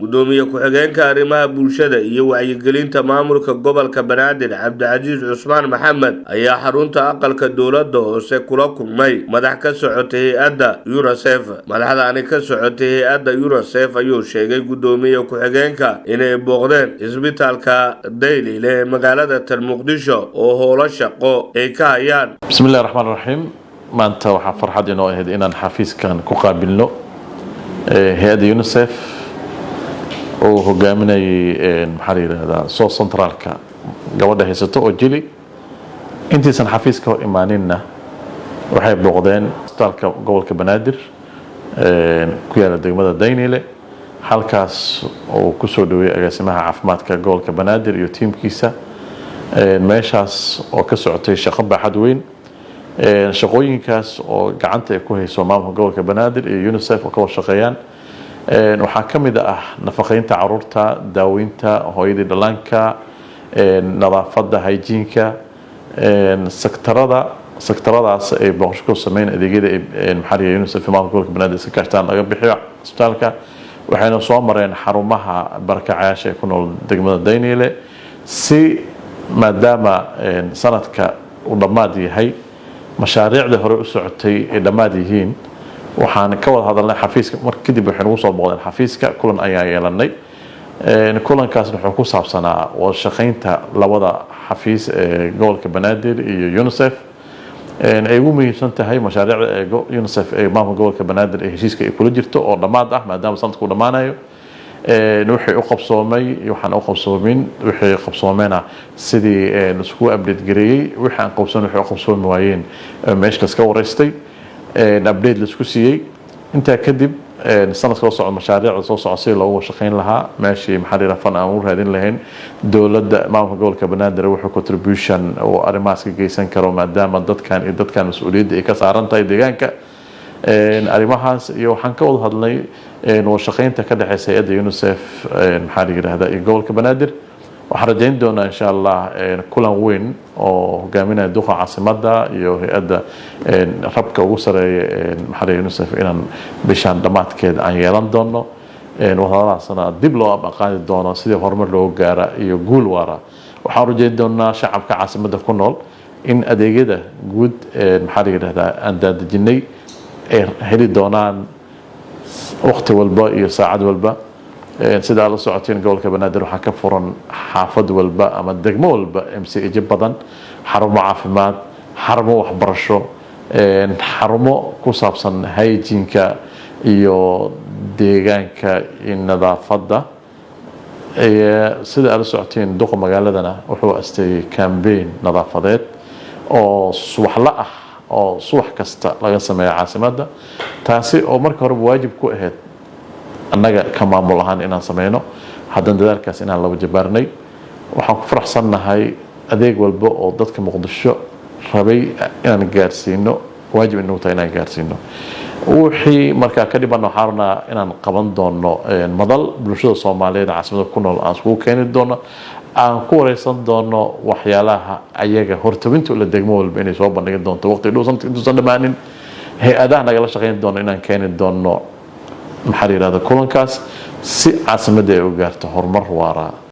Gudoomiye ku-xigeenka arrimaha bulshada iyo wacyigelinta maamulka gobolka Banaadir, Cabdicasiis Cusmaan Maxamed, ayaa xarunta aqalka dowladda hoose kula kulmay madax ka socotay hay-adda UNICEF. Madaxdaani ka socotay hay-adda UNICEF ayuu sheegay gudoomiye ku-xigeenka inay booqdeen isbitaalka Dayniile ee magaalada tan Muqdisho oo howlo shaqo ay ka hayaan. Bismi illahi raxmaan raxiim. Maanta waxaa farxad inoo ahayd inaan xafiiskan ku qaabilno hay-adda UNICEF oo hogaaminayay, maxaa la yidhaahdaa, South Centralka gabadha haysato oo Jili. Intiisan xafiiska hor imaaninna waxay booqdeen isbitaalka gobolka Banaadir ku yaala degmada Daynile, halkaas oo kusoo dhaweeyay agaasimaha caafimaadka gobolka Banaadir iyo tiimkiisa, meeshaas oo ka socotay shaqo baaxad weyn. Shaqooyinkaas oo gacanta ay ku hayso maamulka gobolka Banaadir iyo UNICEF oo ka wada shaqeeyaan waxaa ka mid ah nafaqeynta caruurta, daaweynta hooyadii dhallaanka, nadaafadda, hygieneka, sektaradaas ay booqasho ku sameyn, adeegyada maxaa la UNICEF maamulka gobolka Banaadir iska kaashtaan laga bixiyo isbitaalka. Waxayna soo mareen xarumaha barakacayaasha ee ku nool degmada Dayniile, si maadaama sanadka uu dhammaad yahay, mashaariicda hore u socotay ay dhammaad yihiin. Waxaan ka wada hadalnay xafiiska. Mar kadib waxay nagu soo booqdeen xafiiska, kulan ayaan yeelanay. Kulankaasna wuxuu ku saabsanaa wada shaqaynta labada xafiis ee gobolka Banaadir iyo UNICEF, ay ugu muhiimsan tahay mashaariicda ee UNICEF ee maamulka gobolka Banaadir ee heshiiska ay kula jirto oo dhammaad ah, maadaama sanadku dhammaanayo, wixii u qabsoomay iyo waxaan u qabsoomin, wixii qabsoomeena sidii laiskugu update gareeyey, wixii aan qabsoon, wixii u qabsoomi waayeen meesha laska wareystay, update laisku siiyey. Intaa kadib sanadka soo socda, mashaariicda soo socda sidii loogu shaqayn lahaa, meeshii, maxaa la yidhaha, fund aan u raadin lahayn dowladda, maamulka gobolka Banaadir wuxuu contribution uu arrimahaas ka geysan karo, maadaama dadkan iyo dadkan mas-uuliyadda ay ka saaran tahay deegaanka arrimahaas. Iyo waxaan ka wada hadlay wada shaqaynta ka dhexeysa hay-adda UNICEF, maxaa la yidhahdaa, iyo gobolka Banaadir. Waxaan rajayn doonaa, insha Allah, kulan weyn oo hogaaminaya duqa caasimadda iyo hay-adda rabka ugu sareeya, maxaa la, UNICEF, inaan bishaan dhammaadkeed aan yeelan doono. Wadahadalahaasna dib loo qaadi doono sidii horumar loogu gaara iyo guul waara. Waxaan rajayn doonaa shacabka caasimadda ku nool in adeegyada guud, maxaa la yidhahdaa, aan daadejinay ay heli doonaan waqti walba iyo saacad walba. Sidaa la socotiin, gobolka Banaadir waxaa ka furan xaafad walba ama degmo walba MCH badan, xarumo caafimaad, xarumo waxbarasho, xarumo ku saabsan hygieneka iyo deegaanka iyo nadaafadda. Sida aad la socotiin, duqa magaaladana wuxuu asteeyey campaign nadaafadeed oo subaxla ah oo subax kasta laga sameeyo caasimadda, taasi oo marka horeba waajib ku ahayd annaga ka maamul ahaan inaan sameyno. Haddana dadaalkaas inaan laba jabaarnay. Waxaan ku faraxsannahay adeeg walba oo dadka Muqdisho rabay inaan gaarsiino, waajib inagu tahay inaan gaarsiino. Wixii markaa ka dhiban, waxaan rabnaa inaan qaban doono madal bulshada Soomaaliyeed caasimada ku nool aan iskugu keeni doono, aan ku wareysan doono waxyaalaha ayaga hortabinta ula degmo walba inay soo bandhigi doonto waqti dhow, sanadka intuusan dhammaanin. Hay-adaha nagala shaqeyn doono inaan keeni doono, maxaa la yidhahda, kulankaas, si caasimadda ay u gaarto horumar waara.